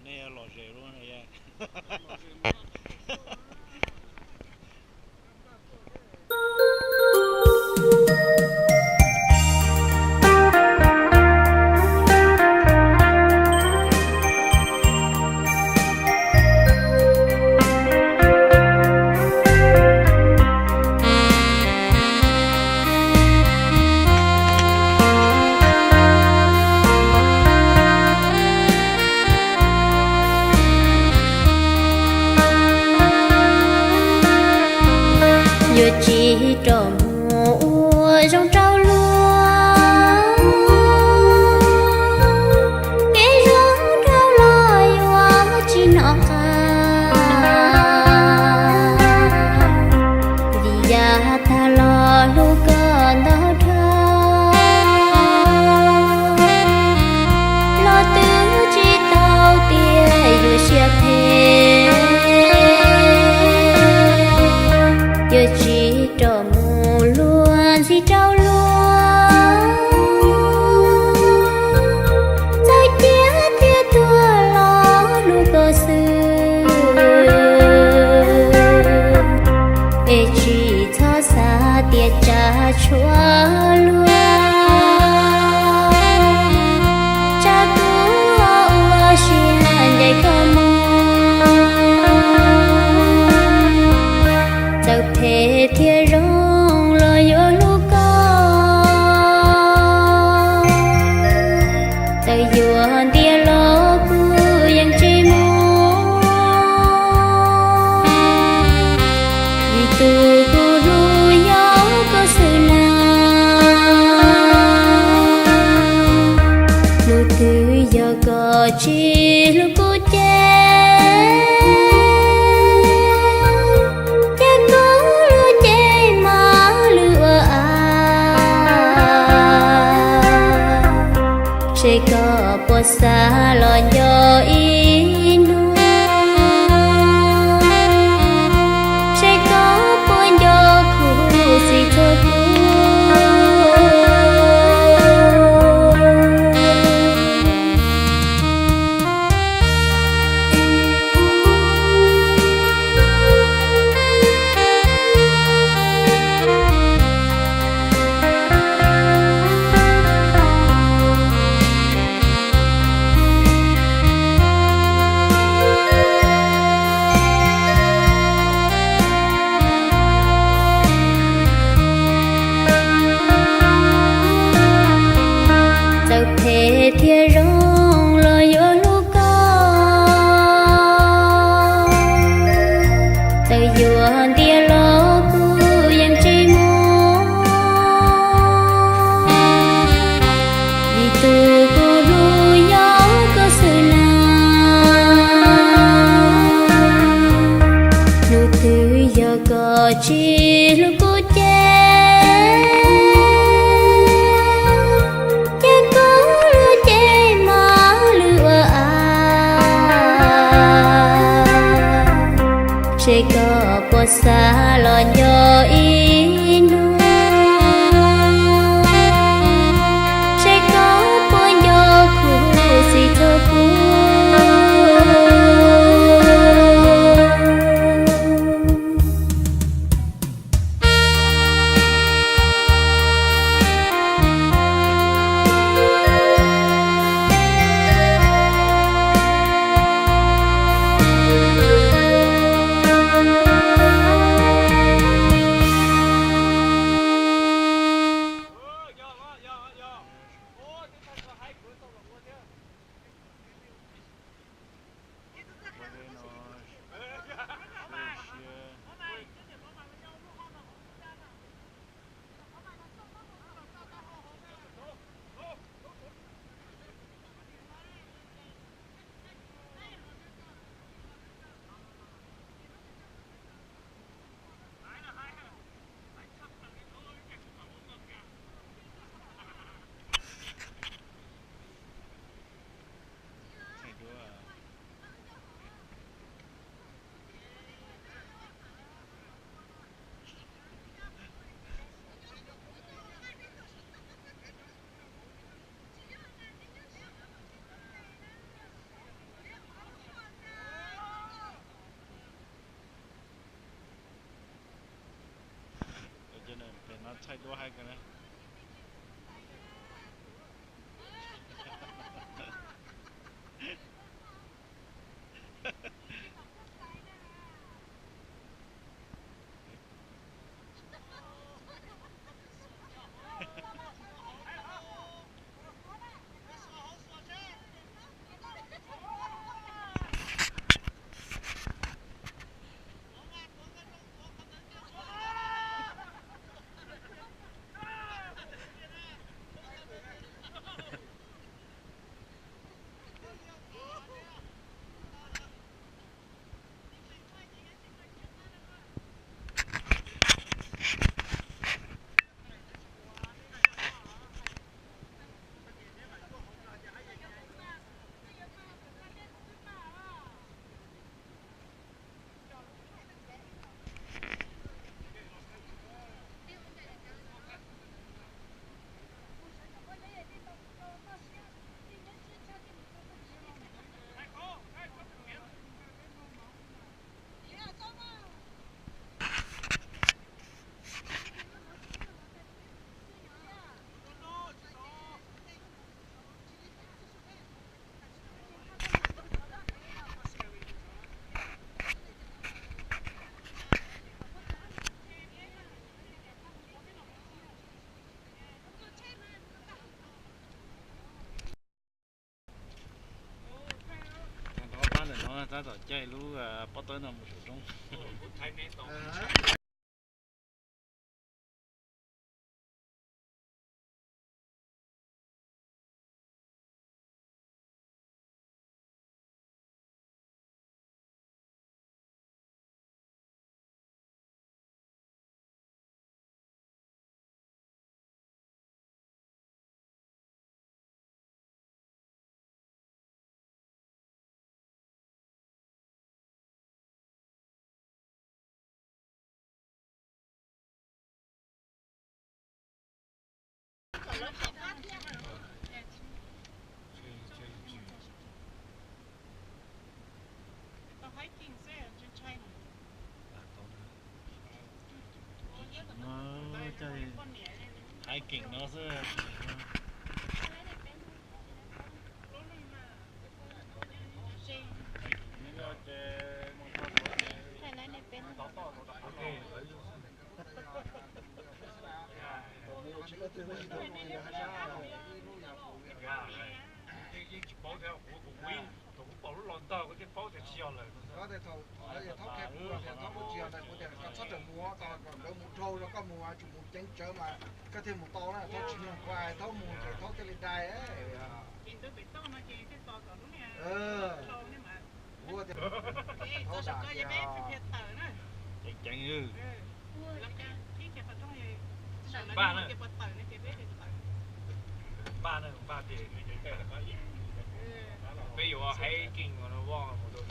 Nej lom zem lub. Yuav tsis rov mus ua zoo rau luag, kev zoo rau los yuav tsis noj qab. Vim yav tag los hlub koj ntau dhau, los twb tsis tau tias yuav siab phem. Yuav tsis rov mus luag ntxhi rau luag, txawm ciaj thiab tuag los hlub koj xwb. Es tsis txhob xav tias tsam tshuav luag, tsam kuv ua siab ncaim koj mus. Txawm phem thiab zoo los yuav hlub koj, txawm yuav ntiag los kuv yeej tsis mus. Vim tus kuv hlub yog koj xwb na. Hnub twg yog koj tsis hlub kuv ces, ces kuv lub cev mas lwj ua av. Seb koj puas xav los nco ib hnub, seb koj puas nco kuv txij txhua tus. Txawm phem thiab zoo los yuav hlub koj, txawm yuav ntiag los kuv yeej tsis mus. Vim tus kuv hlub yog koj xwb na. Hnub twg yog koj tsis hlub kuv ces, ces kuv lub cev mas lwj ua av. Seb koj puas xav los nco ib hnub, seb koj puas nco kuv txij txhua tus. Txhais duav hais kawg na. Thov pab ntawm no tab tom caij lub pob tawb no mus saum roob. Hiking no xwb. Yeej tsis paub thiab, kuv kuv kuv ib thaum kuv pom lub los ntog kuv thiaj paub tias tsis yog lawm no. Thaub qhia kuv tias thaub kuv tsis yog ntawd, kuv tias koj txhob rawm mus, koj kom nkawd mus dhau rau koj mus, tsum mus ceev tsawv mas koj thiaj mus tau na. Thaub tsis mloog kuv hais, thaub mus ces thaub thiaj li dai. Ceev ceev. Npaj na, npaj tias peb yuav hiking no voj mus rau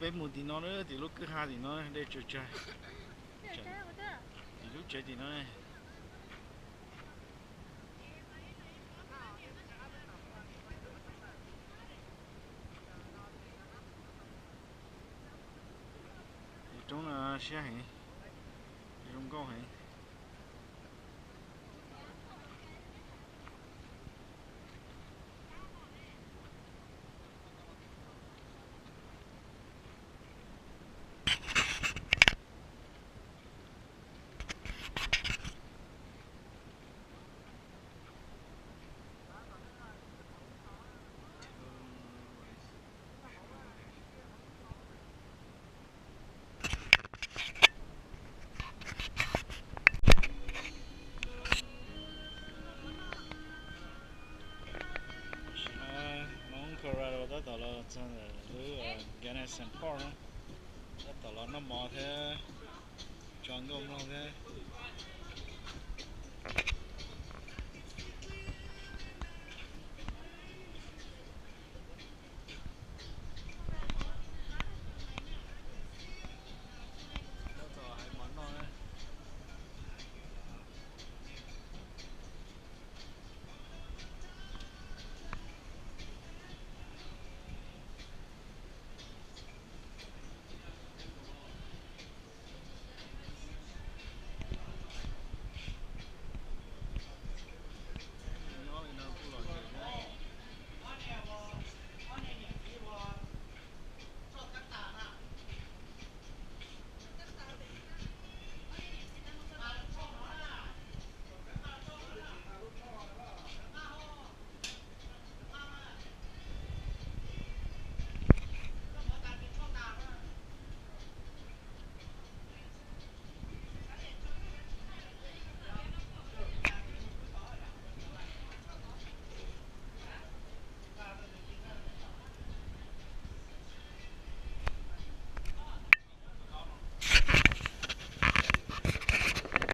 Peb mus tim no na, tim lub kwj ha tim no dej tsawg tsawg. Tim lub tsev tim no ne. Roob no siab heev, zoo nkauj heev. Hmoob Colorado tab tom los txog ntawm lub Gunnison Park na, tab tom los noj mov thiab tso nkauj mloog thiab.